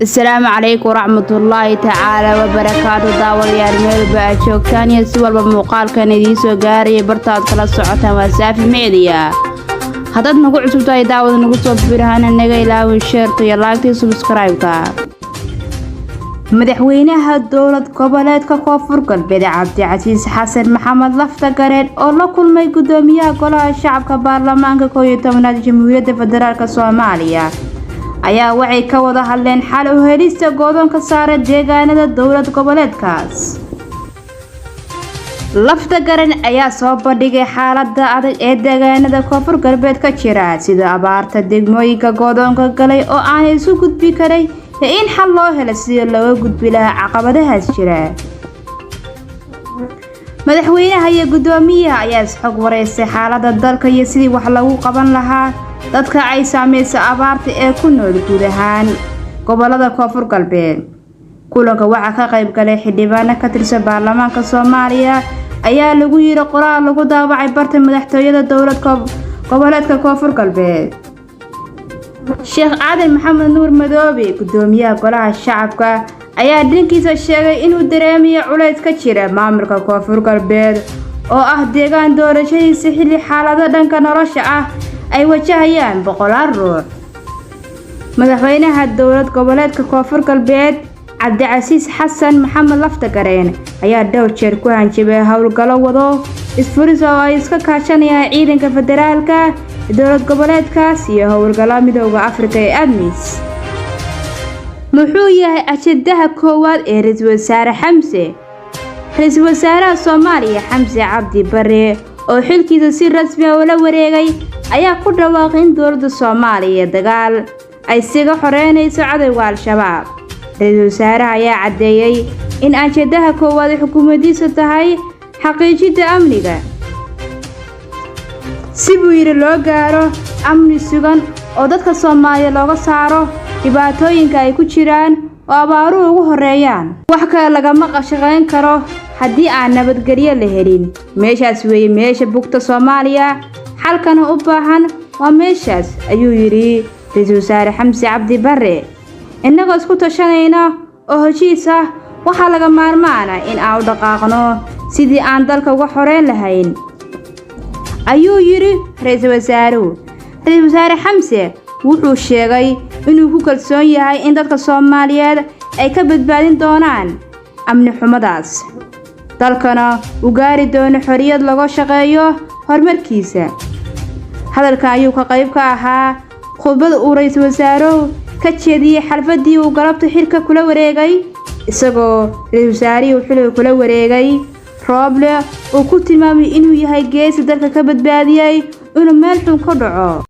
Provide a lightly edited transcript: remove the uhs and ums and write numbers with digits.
Asalaamu calaykum waraxmatullaahi tacaala wabarakaatu. Daawadayaal, meelba aad joogtaan iyo si walba muuqaalkan idiin soo gaaraya, bartaad kala socotaan waa Saafi Media. Haddaad nagu cusub tahay, daawada, nagu soo birahana, naga ilaawin share-ta iyo like-ta, subscribe-ka. Madaxweynaha Dowlad Goboleedka Koonfur Galbeed, Cabdicasiis Xasan Maxamed Laftagareen, oo la kulmay gudoomiyaha Golaha Shacabka Baarlamaanka 11aad Jamhuuriyadda Federaalk Soomaaliya, ayaa waxay ka wada hadleen xal u helista go'doonka saaran deegaanada dowlad goboleedkaas. Laftagareen ayaa soo bandhigay xaalada adag ee deegaanada Koonfur Galbeed ka jira, sida abaarta, degmooyinka go'doonka galay oo aanay isu gudbi karay, iyo in xal loo helo sidii looga gudbi lahaa caqabadahaas jira. Madaxweynaha iyo gudoomiyaha ayaa isxog wareystay xaalada dalka iyo sidii wax lagu qaban lahaa dadka ay saameysay abaarta ee ku nool guud ahaan gobolada Koonfur Galbeed. Kulanka waxaa ka qayb galay xildhibaano ka tirsan baarlamaanka Soomaaliya, ayaa lagu yiri qoraal lagu daabacay barta madaxtooyada Dowlad Goboleedka Koonfur Galbeed. Sheekh Aadan Maxamed Nuur Madoobe, gudoomiyaha Golaha Shacabka, ayaa dhankiisa sheegay inuu dareemayo culays ka jira maamulka Koonfur Galbeed oo ah deegaan doorashadiisa, xilli xaalado dhanka nolosha ah ay wajahayaan boqolaal ruux. Madaxweynaha Dowlad Goboleedka Koonfur Galbeed, Cabdicasiis Xasan Maxamed Laftagareen, ayaa dhowr jeer ku hanjabay howlgallo wado isfuris oo ay iska kaashanayaan ciidanka federaalka, dowlad goboleedkaas iyo howlgalla Midowga Afrika ee ATMIS. Muxuu yahay ajandaha koowaad ee ra-iisul wasaare Xamse? Ra-iisul wasaaraha Soomaaliya, Xamse Cabdi Bare, oo xilkiisa si rasmi ah ula wareegay, ayaa ku dhawaaqay in dowladda Soomaaliya dagaal ay siga xoreynayso cadowga Al-Shabaab. Ra-iisul wasaaraha ayaa caddeeyey in ajandaha koowaad ay xukuumaddiisa tahay xaqiijinta amniga, si, buu yidhi, loo gaaro amni sugan oo dadka Soomaaliya looga saaro dhibaatooyinka ay ku jiraan oo abaaruhu ugu horreeyaan. Wax kale lagama shaqayn karo haddii aan nabadgelyo la helin. Meeshaas weeye meesha bugta Soomaaliya, xalkana u baahan waa meeshaas, ayuu yidhi ra-iisul wasaare Xamse Cabdi Barre. Innagoo isku tashanayna oo heshiis ah, waxaa laga maarmaana in aan u dhaqaaqno sidii aan dalka uga xoreyn lahayn, ayuu yidhi ra-iisul wasaaruhu. Ra-iisul wasaare Xamse wuxuu sheegay inuu ku kalsoon yahay in dadka Soomaaliyeed ay ka badbaadin doonaan amni xumadaas, dalkana uu gaari doono xorriyad laga shaqeeyo horumarkiisa. Hadalkan ayuu ka qayb ka ahaa khudbad uu ra-iisul wasaaruhu ka jeediyey xalfadii uu galabta xilka kula wareegay, isagoo ra-iisul wasaarihii uu xilka kula wareegay, Rooble, uu ku tilmaamay inuu yahay geesi dalka ka badbaadiyey inuu meel xun ka dhaco.